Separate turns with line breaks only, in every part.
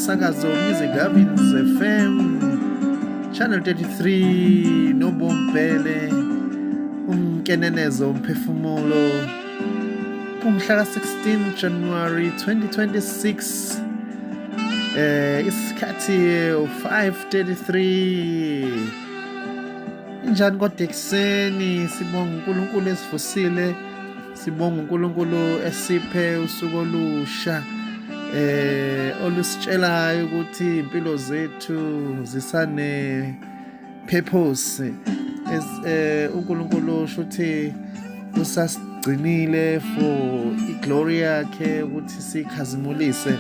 Umsakazo Music Gavins FM Channel 33 noBombele umkenenezo umphefumulo kumhla ka-16 January 2026, isikhathi 5:33. Injani kodwa ekuseni? Sibonga uNkulunkulu esivusile, sibonga uNkulunkulu esiphe usuku olusha olusitshelayo ukuthi impilo zethu zisane purpose. uNkulunkulu shuthi usasigcinile for iglory yakhe ukuthi sikhazimulise.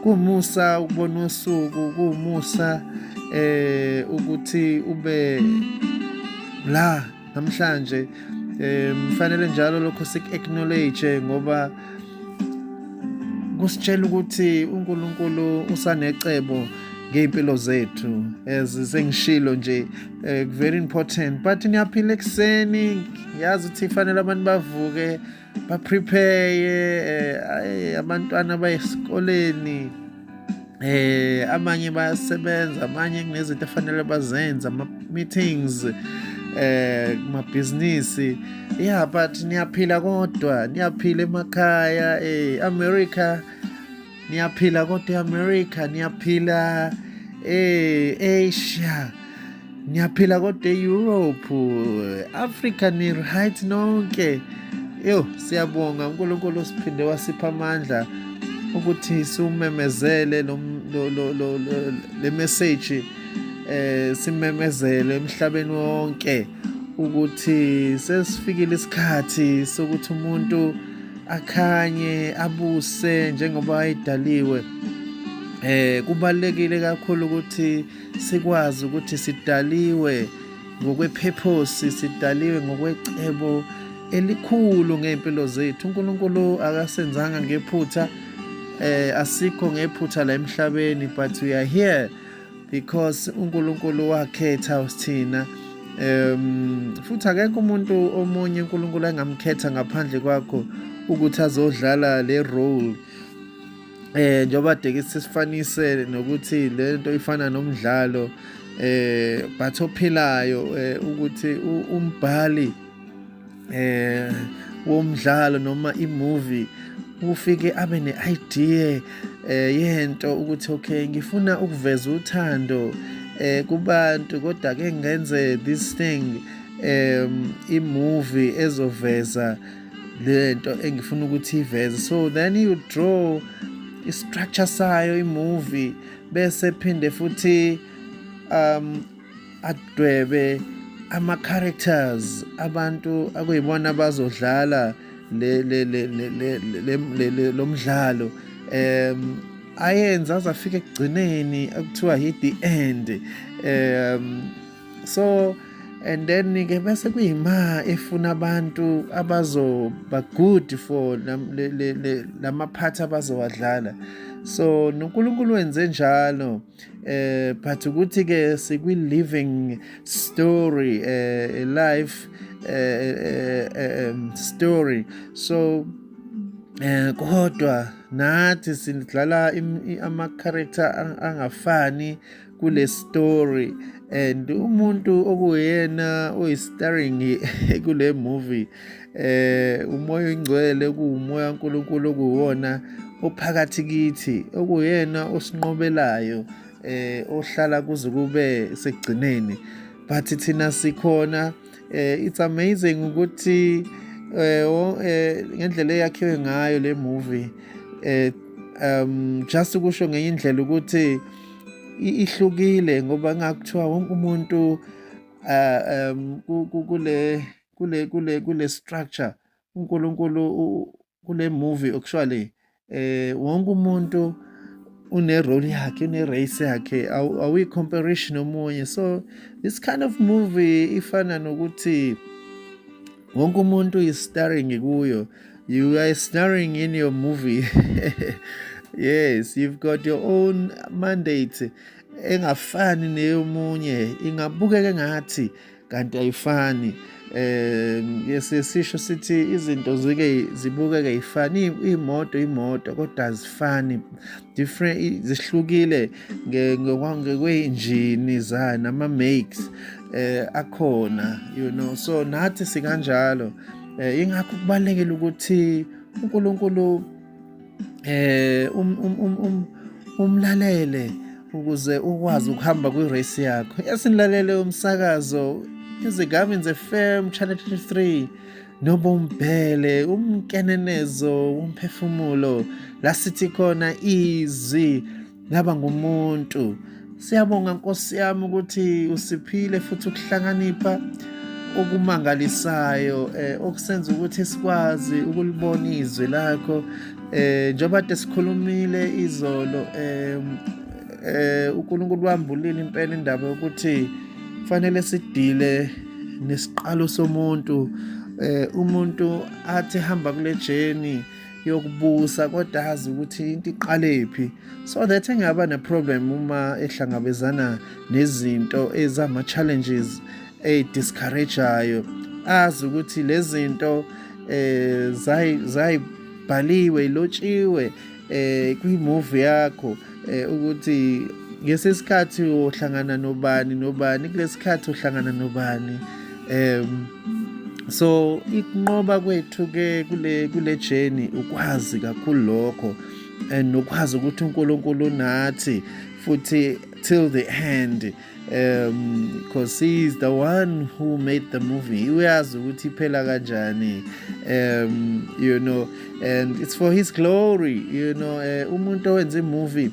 Kumusa ukubona usuku, kumusa ukuthi ube la namhlanje. Fanele njalo lokho sik acknowledge ngoba kusitshela ukuthi uNkulunkulu usanecebo ngey'mpilo zethu, as sengishilo nje, very important. But niyaphila ekuseni? Yazi ukuthi kufanele abantu bavuke, baprepare, abantwana bayesikoleni, abanye bayasebenza, abanye kunezinto efanele bazenze, ama meetings, kumabhizinisi. Yeah, but niyaphila kodwa? Niyaphila emakhaya? America niyaphila kodwa? eAmerica niyaphila? Asia niyaphila kodwa? eEurope, Africa, ni right nonke? Yo, siyabonga uNkulunkulu siphinde wasipha amandla ukuthi siumemezele lo lo lo le message, simemezele emhlabeni wonke ukuthi sesifikile isikhathi sokuthi umuntu akhanye, abuse njengoba ayidaliwe. Kubalekile kakhulu ukuthi sikwazi ukuthi sidaliwe ngokwepurpose, sidaliwe ngokwecebo elikhulu ngempilo zethu. uNkulunkulu akasenzanga ngephutha, asikho ngephutha la emhlabeni, but we are here because uNkulunkulu wakhetha usithina, futhi akekho umuntu omunye uNkulunkulu engamkhetha ngaphandle kwakho ukuthi azodlala le role. Njengoba deke sisifanise nokuthi lento ifana nomdlalo, but ophilayo, ukuthi umbhali womdlalo noma imovie ufike abe ne-idea yento ukuthi, okay, ngifuna ukuveza uthando kubantu, kodwa ke ngenze this thing, imovie ezoveza lento engifuna ukuthi iveze. So then you draw i-structure sayo imovie, bese phinde futhi adwebe ama characters, abantu akuyibona abazodlala le le le le le lo mdlalo, ayenza azafika ekugcineni ekuthiwa hit the end. So and then ke bese kuyima efuna abantu abazoba good for lama part abazowadlala. So noNkulunkulu wenze njalo, but ukuthi ke sikwi living story, a life story. So kodwa nathi sidlala ama character angafani kule story, and umuntu okuyena oyi-starring kule movie, umoya oyingcwele, kuwumoya kaNkulunkulu okuwona ophakathi kithi, okuyena osinqobelayo, ohlala kuze kube sekugcineni, but thina sikhona. It's amazing ukuthi ngendlela eyakhiwe ngayo le movie, just ukusho ngenye indlela ukuthi ihlukile, ngoba ngakuthiwa wonke umuntu kule structure uNkulunkulu kule movie, actually wonke umuntu une role yakhe, une race yakhe, awuyi comparison omunye. So this kind of movie ifana nokuthi wonke umuntu is starring kuyo. You are starring in your movie. Yes, you've got your own mandate engafani neyomunye, ingabukeka engathi. Kanti ayifani. Sisho sithi izinto zike zibukeke ifani, imoto imoto, kodwa azifani, different, zihlukile ngokweyinjini zayo nama makes akhona. So nathi sikanjalo. Ingakho kubalekile ukuthi uNkulunkulu umlalele ukuze ukwazi ukuhamba kwi-race yakho. Esinilalele umsakazo Izigabeni ze-FM Channel 23 noBombhele, umkenenezo womphefumulo, la sithi khona izwi laba ngumuntu. Siyabonga, Nkosi yami, ukuthi usiphile futhi ukuhlakanipha okumangalisayo okusenza ukuthi sikwazi ukulibona izwi lakho. Njengoba kade sikhulumile izolo, uNkulunkulu wambulile impela indaba yokuthi fanele sidile nesiqalo somuntu, umuntu athi hamba kule journey yokubusa kodwa azi ukuthi into iqalephi, so that engaba ne-problem uma ehlangabezana nezinto ezama-challenges ey'discourageayo, azi ukuthi lezi zinto zayibhaliwe, ilotshiwe kwi-movie yakho, ukuthi ngesikhathi uhlangana nobani nobani, kulesikhathi uhlangana nobani. So ikunqoba kwethu ke kule journey ukwazi kakhulu lokho and nokwazi ukuthi uNkulunkulu unathi futhi till the end, because he is the one who made the movie. Uyazi ukuthi iphela kanjani, and it's for his glory. Umuntu owenza imovie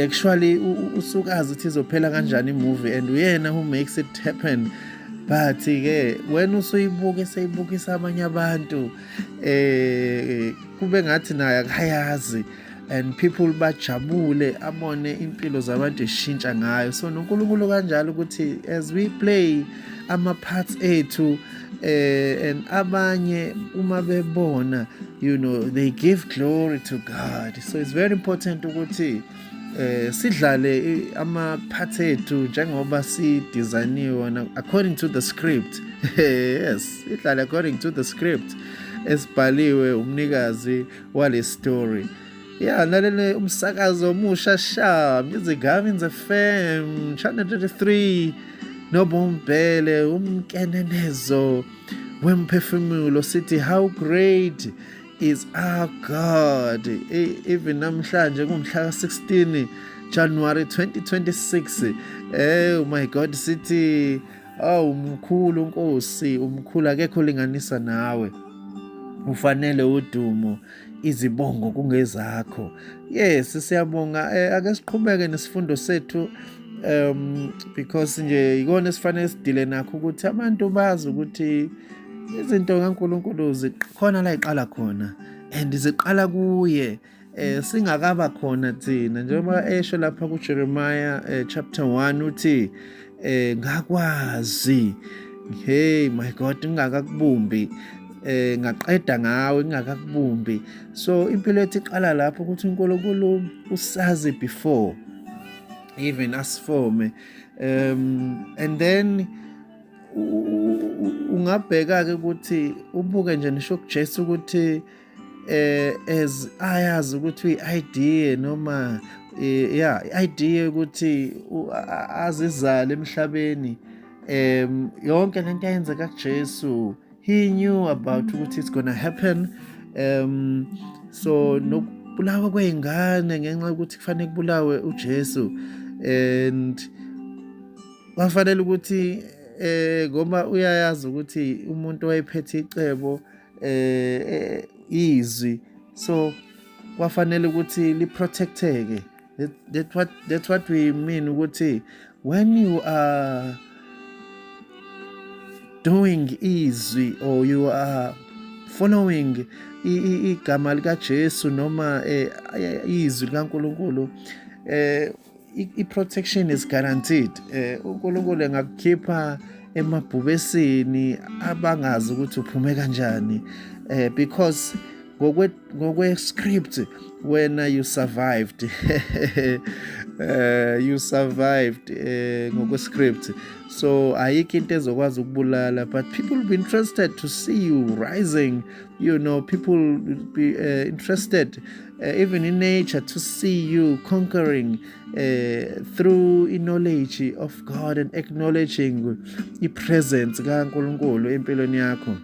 actually usukazi ukuthi izophela kanjani imovie, and uyena who makes it happen. But ke wena usuyibuka, eseyibukisa abanye abantu, kube ngathi naye akayazi, and people bajabule, abone impilo zabantu ishintsha ngayo. So noNkulunkulu kanjalo, ukuthi as we play ama parts ethu and abanye uma bebona, they give glory to God. So it's very important ukuthi sidlale ama parts ethu njengoba si designiwe according to the script. Yes, idlale according to the script esibhaliwe umnikazi wale story. Yeah, nalele umsakazo omusha sha, Music Gavins FM Channel 33 noBombhele, umkenenezo wemphefumulo. Sithi, "How great is our God?" Even namhlanje kumhla ka-16 January 2026, oh my God, sithi, "Oh, umkhulu Nkosi, umkhulu, akekho linganisa nawe, ufanele udumo, izibongo kungezakho." Yes, siyabonga. Ake siqhubeke nesifundo sethu, because nje ikona esifanele sidile nakho, ukuthi abantu bazi ukuthi izinto kaNkuluNkulu zikhona la iqala khona and ziqala kuye singakaba khona thina, njengoba esho lapha kuJeremiah chapter 1, uthi ngakwazi, hey my God, ngingakakubumbi, ngaqeda ngawe ngingakakubumbi. So impilo yethu iqala lapho, ukuthi uNkulunkulu usazi before even asifome. And then ungabheka ke ukuthi ubuke nje nisho kuJesu ukuthi as ayazi ukuthi uyi-idea noma yeah, i-idea ukuthi azizale emhlabeni. Yonke lento ayenzeka kuJesu, he knew about ukuthi it's gonna happen. So nokubulawa kwey'ngane ngenxa yokuthi kufanele kubulawe uJesu, and kwafanele ukuthi ngoba uyayazi ukuthi umuntu wayephethe icebo, izwi, so kwafanele ukuthi liprotecteke. That's what we mean ukuthi when you are doing izwi or you are following igama likaJesu noma izwi likaNkuluNkulu, i-protection is guaranteed. UNkulunkulu engakukhipha emabhubesini abangazi ukuthi uphume kanjani, because Ngokwe script wena you survived, you survived ngokwe script, so ayikho into ezokwazi ukubulala, but people will be interested to see you rising. People will be interested, even in nature, to see you conquering through knowledge of God and acknowledging i-presence kaNkulunkulu empilweni yakho.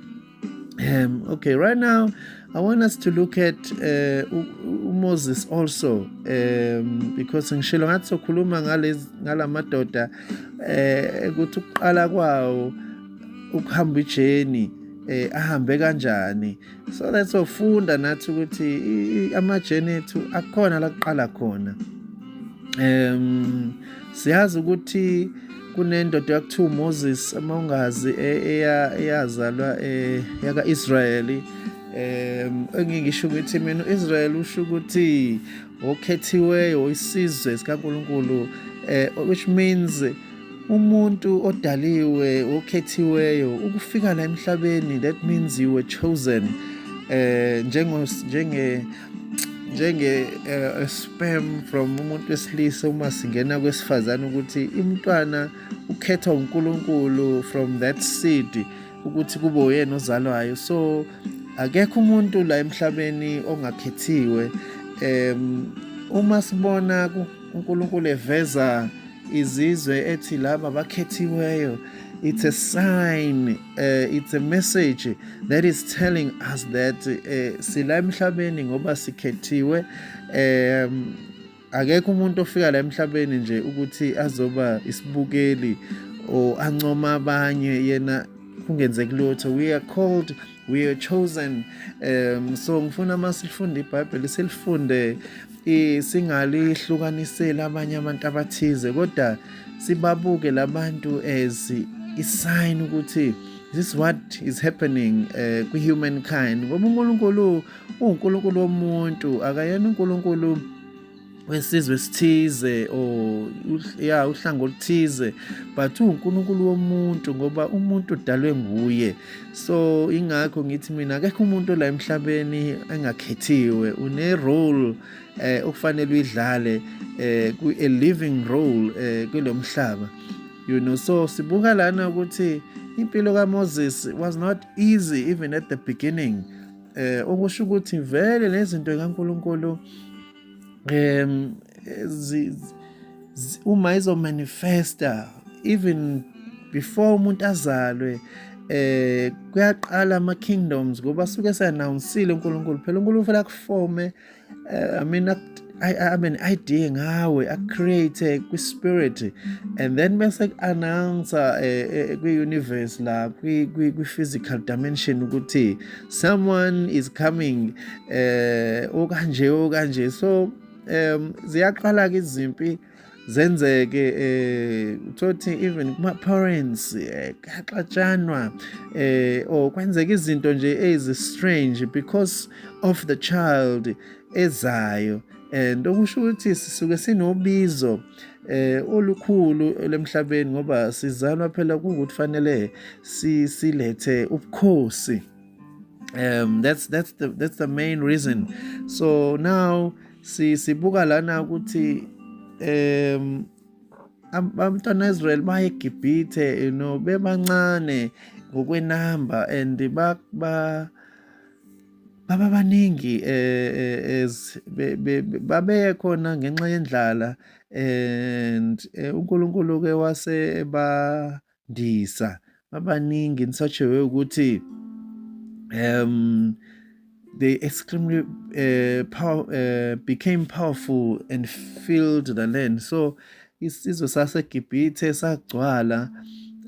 Okay, right now I want us to look at Moses also, because ngishilo ngathi sokhuluma ngalezi ngalamadoda ukuthi ukuqala kwawo ukuhamba i-journey ahambe kanjani, so that sofunda nathi ukuthi ama-journey ethu akukhona la kuqala khona. Siyazi ukuthi kunendoda yakuthiwa uMoses, uma ungazi, eyazalwa yaka-Israyeli. Engingisho ukuthi mina uIsrael usho ukuthi okhethiweyo, isizwe sikaNkulunkulu, which means umuntu odaliwe, okhethiweyo ukufika la emhlabeni. That means you were chosen njenge sperm from umuntu wesilisa uma singena kwesifazane, ukuthi umntwana ukhethwa uNkulunkulu from that seed ukuthi kube uyena ozalwayo. So akekho umuntu la emhlabeni ongakhethiwe. Uma sibona uNkulunkulu eveza izizwe ethi laba bakhethiweyo, it's a sign, it's a message that is telling us that sila emhlabeni ngoba sikhethiwe. Akekho umuntu ofika la emhlabeni nje ukuthi azoba isibukeli or ancoma abanye, yena kungenzeki lutho. We are called, we are chosen. So ngifuna masifunda iBhayibheli silifunde, singalihlukaniseli abanye abantu abathize, kodwa sibabuke labantu as i-sign ukuthi this is what is happening kwi-humankind, ngoba uNkulunkulu uwuNkulunkulu womuntu, akayena uNkulunkulu wesizwe esithize or ya uhlanga oluthize, but uwuNkulunkulu womuntu ngoba umuntu udalwe nguye. So ingakho ngithi mina akekho umuntu la emhlabeni engakhethiwe. Une role okufanele uyidlale, ku a living role kulomhlaba. So sibuka lana ukuthi impilo kaMoses was not easy even at the beginning, okusho ukuthi vele lezinto kaNkulunkulu uma izomanifesta even before umuntu azalwe, kuyaqala ama kingdoms, ngoba suke se-announceile uNkulunkulu. Phela uNkulunkulu fanele akuforme, I mean, I mean, idea ngawe, a-create kwi-spirit and then bese ku-announce kwi-universe la kwi-physical dimension ukuthi someone is coming, okanje okanje. So ziyaqala ke izimpi zenzeke, uthothi even kuma parents kuyaxatshanwa or kwenzeka izinto nje ezi strange because of the child ezayo, and okusho ukuthi sisuke sinobizo olukhulu lemhlabeni, ngoba sizalwa phela kuwukuthi fanele silethe ubukhosi. That's the main reason. So now sibuka lana ukuthi abantwana Israel baye eGibhithe bebancane ngokwenamba and ba ba baba baningi as babeye khona ngenxa yendlala, and uNkulunkulu ke wase ebandisa babaningi in such a way ukuthi they extremely became powerful and filled the land. So isizwe saseGibhithe sagcwala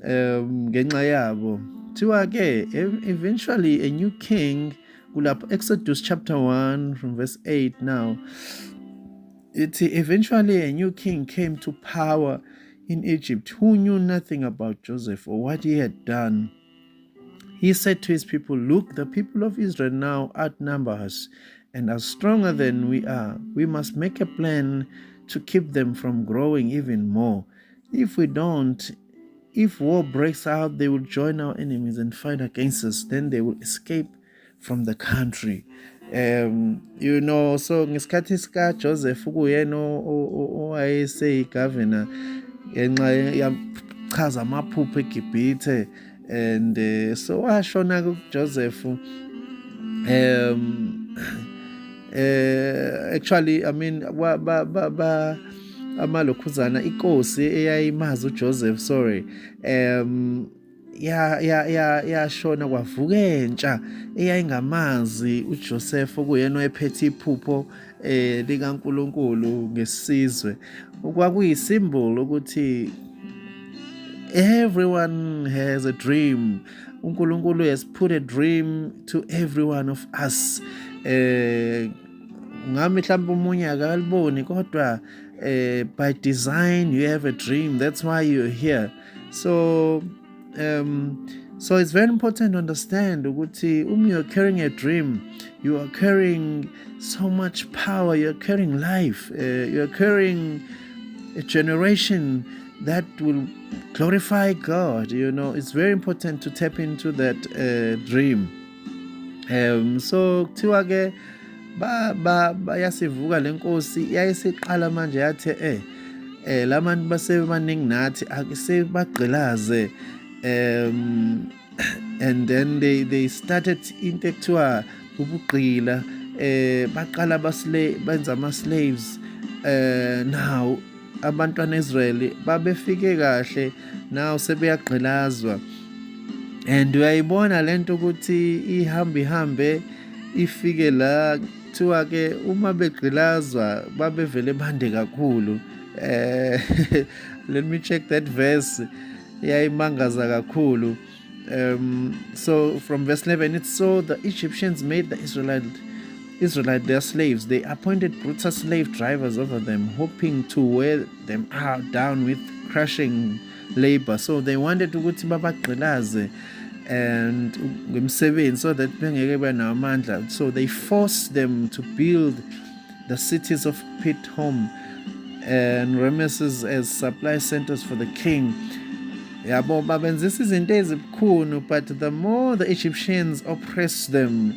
ngenxa yabo. Thiwa ke eventually a new king kulapho, Exodus chapter 1 from verse 8 now, ithi eventually a new king came to power in Egypt who knew nothing about Joseph or what he had done. He said to his people, "Look, the people of Israel now outnumber us and are stronger than we are. We must make a plan to keep them from growing even more. If we don't, if war breaks out, they will join our enemies and fight against us. Then they will escape from the country." So ngesikhathi sika Joseph kuyena owayeseyi-governor ngenxa yachaza amaphupho eGibhithe, and so washona kuJoseph. Actually, I mean, ba ba ba amalokhuzana inkosi eyayimazi uJoseph, sorry, ya ya ya yashona, kwavuka entsha eyayingamazi uJoseph, okuyena oyephethe iphupho likaNkuluNkulu ngesizwe. Kwakuyisymbol ukuthi everyone has a dream. uNkulunkulu has put a dream to every one of us. Ngami mhlawumbe omunye akaliboni, kodwa by design you have a dream. That's why you're here. So it's very important to understand ukuthi uma you're carrying a dream, you are carrying so much power, you're carrying life, you're carrying a generation that will glorify God. It's very important to tap into that dream. So kuthiwa ke ba ba bayasivuka lenkosi yayisiqala manje, yathi labantu basebaningi nathi, akusebagqilaze. And then they started into ekuthiwa ubugqila. Baqala basle benza ama slaves. Now abantwana Israel babefike kahle, now sebeyagqilazwa, and uyayibona lento ukuthi ihambe ihambe ifike la. Kuthiwa ke uma begqilazwa babevele bande kakhulu. Let me check that verse, yayimangaza kakhulu. So from verse 11, it's so the Egyptians made the Israelite their slaves. They appointed brutal slave drivers over them, hoping to wear them out down with crushing labor. So they wanted ukuthi babagqilaze and ngemisebenzi so that bengeke benamandla. So they forced them to build the cities of Pithom and Rameses as supply centers for the king. Yabo, babenzisa izinto ezibukhunu, but the more the Egyptians oppressed them,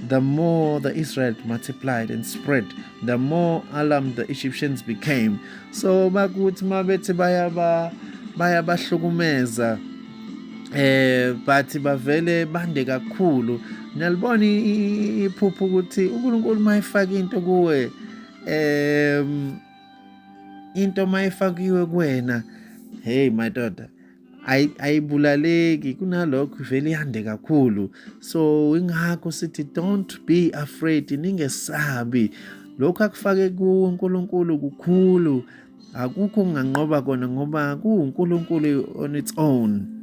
the more the Israel multiplied and spread, the more alarmed the Egyptians became. So bakuthi mabethi bayaba bayabahlukumeza, but bavele bande kakhulu. Niyalibona iphupho ukuthi uNkulunkulu mayifaka into kuwe, into mayifakiwe kuwena, hey my daughter, ayibulaleki, kunalokho vele yande kakhulu. So ingakho sithi don't be afraid, ningesabi. Lokhu akufake kuNkulunkulu kukhulu, akukho okunganqoba kona ngoba kuwuNkulunkulu on its own.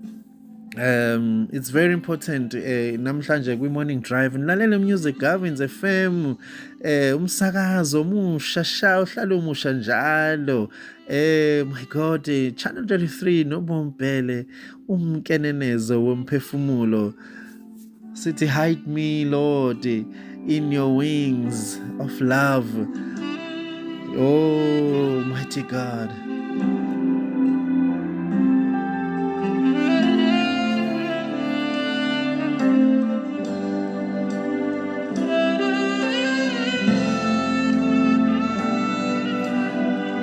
It's very important. Namhlanje kwi morning drive nilalele Music Gavins FM, umsakazo omusha sha, uhlala umusha njalo. My God, Channel 33 noBombele, umkenenezo womphefumulo. Sithi hide me, Lord, in your wings of love. Oh mighty God.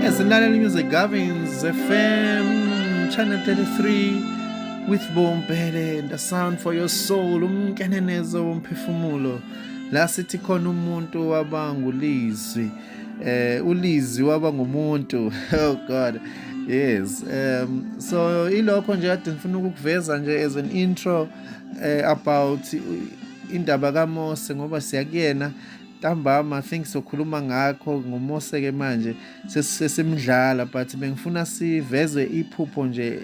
Yes, Nilalela Music Gavins FM Channel 33 with Bombele and the sound for your soul, umkenenezo womphefumulo. La sithi khona umuntu wabangulizwi, ulizwi waba ngumuntu. Oh God, yes. So ilokho nje kade ngifuna ukukuveza nje as an intro about indaba kaMose, ngoba siyakuyena ntambama. I think sokhuluma ngakho ngoMose ke manje sesimdlala, but bengifuna siveze iphupho nje,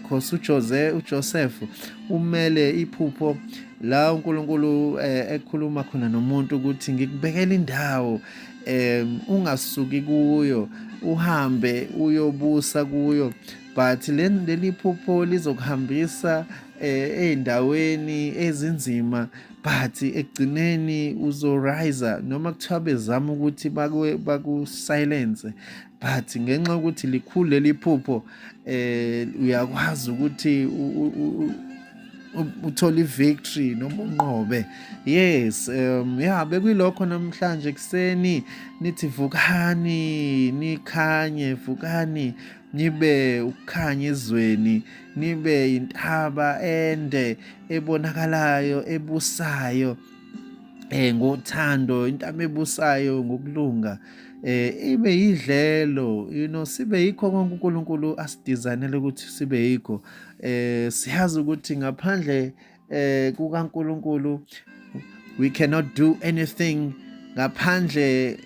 cause uJose uJoseph umele iphupho la uNkulunkulu ekhuluma khona nomuntu ukuthi ngikubekela indawo, ungasuki kuyo, uhambe uyobusa kuyo, but leli phupho lizokuhambisa ey'ndaweni ezinzima, but ekugcineni uzorise, noma kuthiwa bezama ukuthi baku-silence, but ngenxa yokuthi likhulu leli phupho, uyakwazi ukuthi Uthole i-victory noma unqobe. Yes, yeah, bekuyilokho namhlanje kuseni. Nithi vukani nikhanye, vukani nibe ukukhanya ezweni, nibe intaba ende ebonakalayo ebusayo ngothando, intaba ebusayo ngokulunga, ibe yidlelo, sibe yikho konke uNkulunkulu asidizayinele ukuthi sibe yikho. Siyazi ukuthi ngaphandle kukaNkulunkulu we cannot do anything. Ngaphandle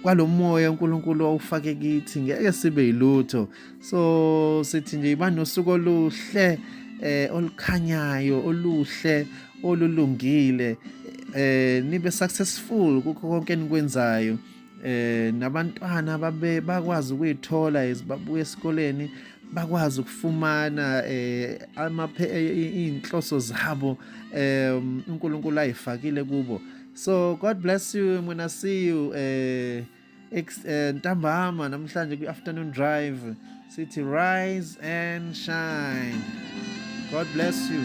kwalomoya uNkulunkulu awufake kithi, ngeke sibe yilutho. So sithi nje iba nosuku oluhle, olukhanyayo, oluhle, olulungile, nibe successful kukho konke enikwenzayo, nabantwana babe bakwazi ukuyithola babuye esikoleni, bakwazi ukufumana amaphe inhloso zabo uNkulunkulu ayifakile kubo. So God bless you. I'm gonna see you ntambama namhlanje kwi-afternoon drive. Sithi rise and shine. God bless you.